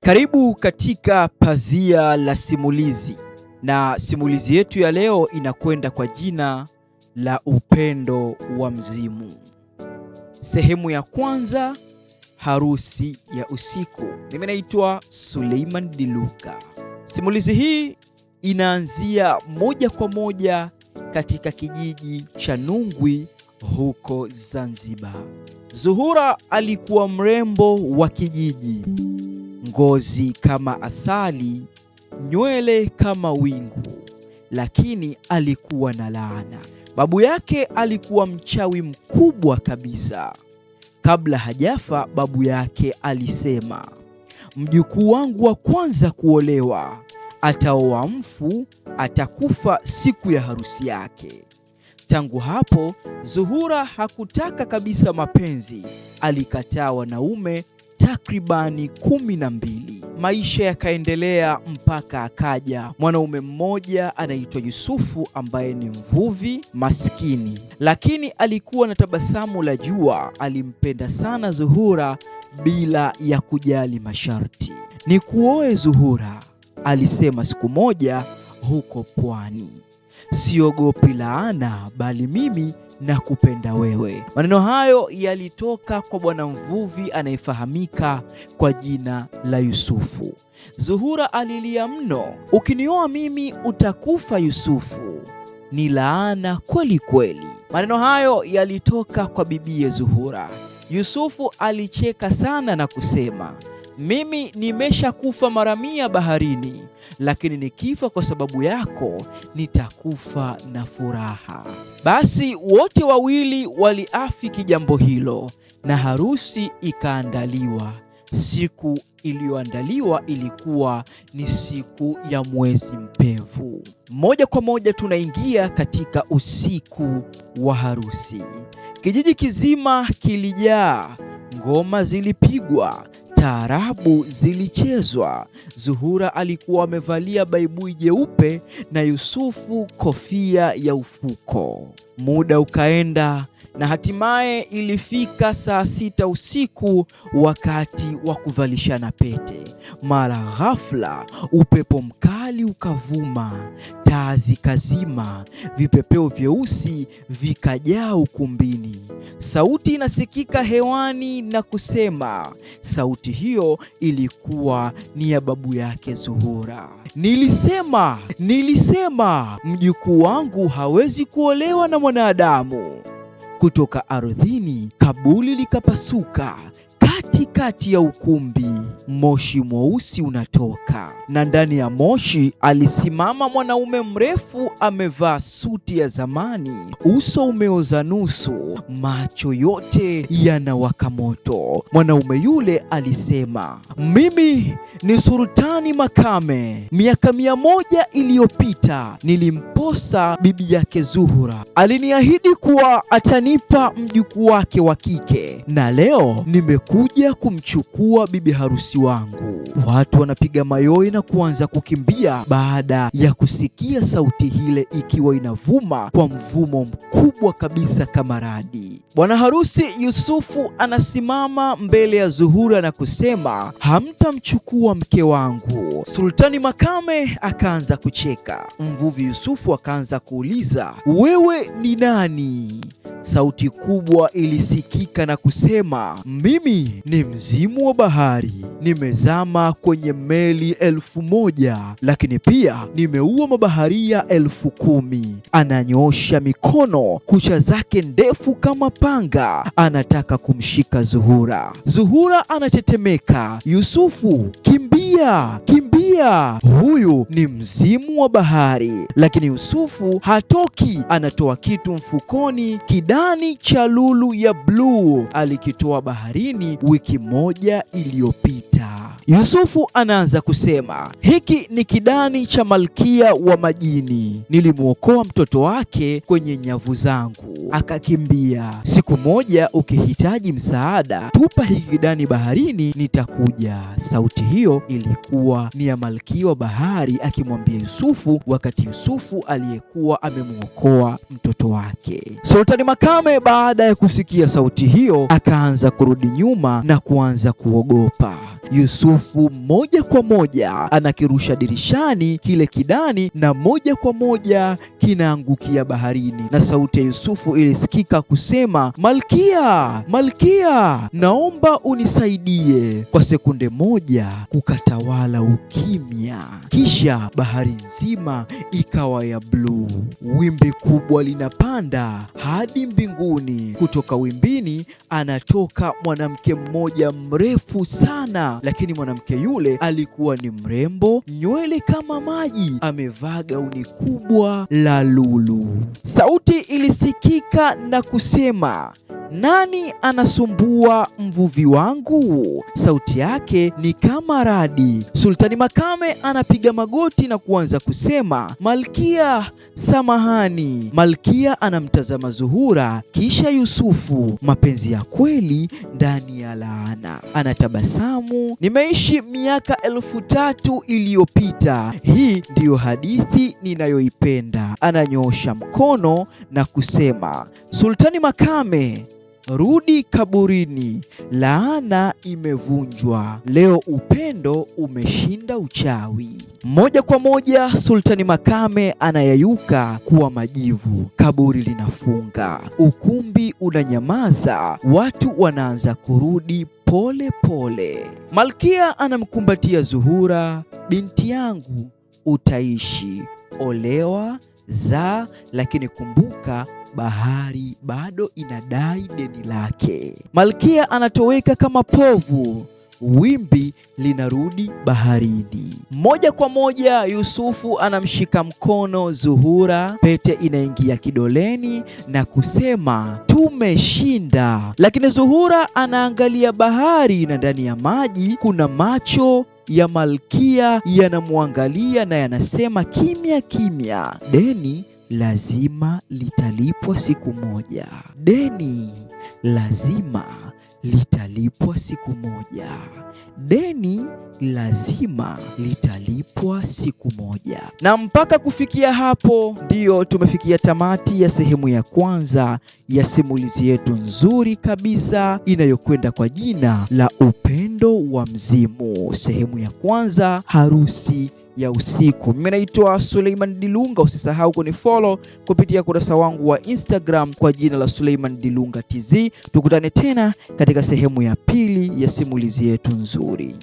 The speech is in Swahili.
Karibu katika Pazia la Simulizi, na simulizi yetu ya leo inakwenda kwa jina la Upendo wa Mzimu. Sehemu ya kwanza, harusi ya usiku. Mimi naitwa Suleiman Diluka. Simulizi hii inaanzia moja kwa moja katika kijiji cha Nungwi huko Zanzibar. Zuhura alikuwa mrembo wa kijiji, ngozi kama asali, nywele kama wingu, lakini alikuwa na laana. Babu yake alikuwa mchawi mkubwa kabisa. Kabla hajafa, babu yake alisema, mjukuu wangu wa kwanza kuolewa ataoa mfu, atakufa siku ya harusi yake. Tangu hapo Zuhura hakutaka kabisa mapenzi. Alikataa wanaume takribani 12. Maisha yakaendelea mpaka akaja mwanaume mmoja anaitwa Yusufu ambaye ni mvuvi maskini, lakini alikuwa na tabasamu la jua. Alimpenda sana Zuhura bila ya kujali masharti. Nikuoe Zuhura, alisema siku moja huko pwani. Siogopi laana, bali mimi nakupenda wewe. Maneno hayo yalitoka kwa bwana mvuvi anayefahamika kwa jina la Yusufu. Zuhura alilia mno, ukinioa mimi utakufa Yusufu, ni laana kweli kweli. Maneno hayo yalitoka kwa bibie Zuhura. Yusufu alicheka sana na kusema, mimi nimeshakufa mara 100 baharini, lakini nikifa kwa sababu yako nitakufa na furaha. Basi wote wawili waliafiki jambo hilo na harusi ikaandaliwa. Siku iliyoandaliwa ilikuwa ni siku ya mwezi mpevu. Moja kwa moja tunaingia katika usiku wa harusi. Kijiji kizima kilijaa, ngoma zilipigwa, taarabu zilichezwa. Zuhura alikuwa amevalia baibui jeupe na Yusufu kofia ya ufuko. Muda ukaenda na hatimaye ilifika saa 6 usiku, wakati wa kuvalishana pete. Mara ghafla upepo mkali ukavuma, taa zikazima, vipepeo vyeusi vikajaa ukumbini. Sauti inasikika hewani na kusema. Sauti hiyo ilikuwa ni ya babu yake Zuhura. Nilisema, nilisema mjukuu wangu hawezi kuolewa na mwanadamu. Kutoka ardhini kaburi likapasuka katikati ya ukumbi, moshi mweusi unatoka, na ndani ya moshi alisimama mwanaume mrefu, amevaa suti ya zamani, uso umeoza nusu, macho yote yanawaka moto. Mwanaume yule alisema, mimi ni Sultani Makame. Miaka 100 iliyopita nilimposa bibi yake Zuhura. Aliniahidi kuwa atanipa mjukuu wake wa kike, na leo nimekuja kumchukua bibi harusi wangu. Watu wanapiga mayowe na kuanza kukimbia baada ya kusikia sauti ile ikiwa inavuma kwa mvumo mkubwa kabisa kama radi. Bwana harusi Yusufu anasimama mbele ya Zuhura na kusema, hamtamchukua mke wangu. Sultani Makame akaanza kucheka. Mvuvi Yusufu akaanza kuuliza, wewe ni nani? Sauti kubwa ilisikika na kusema, mimi ni mzimu wa bahari, nimezama kwenye meli 1000, lakini pia nimeua mabaharia 10,000. Ananyoosha mikono, kucha zake ndefu kama panga, anataka kumshika Zuhura. Zuhura anatetemeka. Yusufu, kimbia, kimbia, huyu ni mzimu wa bahari. Lakini Yusufu hatoki, anatoa kitu mfukoni, kidani cha lulu ya bluu alikitoa baharini wiki moja iliyopita. Yusufu anaanza kusema, hiki ni kidani cha malkia wa majini, nilimwokoa mtoto wake kwenye nyavu zangu akakimbia. Siku moja ukihitaji msaada, tupa hiki kidani baharini, nitakuja. Sauti hiyo ilikuwa ni ya malkia wa bahari akimwambia Yusufu, wakati Yusufu aliyekuwa amemwokoa mtoto wake. Sultani Makame baada ya kusikia sauti hiyo akaanza kurudi nyuma na kuanza kuogopa. Yusufu moja kwa moja anakirusha dirishani kile kidani, na moja kwa moja kinaangukia baharini, na sauti ya Yusufu ilisikika kusema, Malkia, Malkia, naomba unisaidie. Kwa sekunde moja kukatawala ukimya, kisha bahari nzima ikawa ya bluu. Wimbi kubwa linapanda hadi mbinguni. Kutoka wimbini anatoka mwanamke mmoja mrefu sana, lakini mwanamke yule alikuwa ni mrembo, nywele kama maji, amevaa gauni kubwa la lulu. Sauti ilisikika na kusema, nani anasumbua mvuvi wangu? Sauti yake ni kama radi. Sultani Makame anapiga magoti na kuanza kusema, Malkia, samahani. Malkia anamtazama Zuhura kisha Yusufu. Mapenzi ya kweli ndani ya laana. Anatabasamu. Nimeishi miaka 3000 iliyopita, hii ndiyo hadithi ninayoipenda. Ananyoosha mkono na kusema, Sultani Makame, rudi kaburini, laana imevunjwa leo, upendo umeshinda uchawi. Moja kwa moja Sultani Makame anayayuka kuwa majivu. Kaburi linafunga, ukumbi unanyamaza, watu wanaanza kurudi pole pole. Malkia anamkumbatia Zuhura, binti yangu, utaishi, olewa, zaa, lakini kumbuka bahari bado inadai deni lake. Malkia anatoweka kama povu, wimbi linarudi baharini. Moja kwa moja Yusufu anamshika mkono Zuhura, pete inaingia kidoleni na kusema tumeshinda. Lakini Zuhura anaangalia bahari na ndani ya maji kuna macho ya malkia yanamwangalia na yanasema kimya kimya, deni lazima litalipwa siku moja. Deni lazima litalipwa siku moja. Deni lazima litalipwa siku moja. Na mpaka kufikia hapo, ndiyo tumefikia tamati ya sehemu ya kwanza ya simulizi yetu nzuri kabisa inayokwenda kwa jina la Upendo wa Mzimu, sehemu ya kwanza, harusi ya usiku. Mimi naitwa Suleiman Dilunga. Usisahau kunifollow kupitia kurasa wangu wa Instagram kwa jina la Suleiman Dilunga TZ. Tukutane tena katika sehemu ya pili ya simulizi yetu nzuri.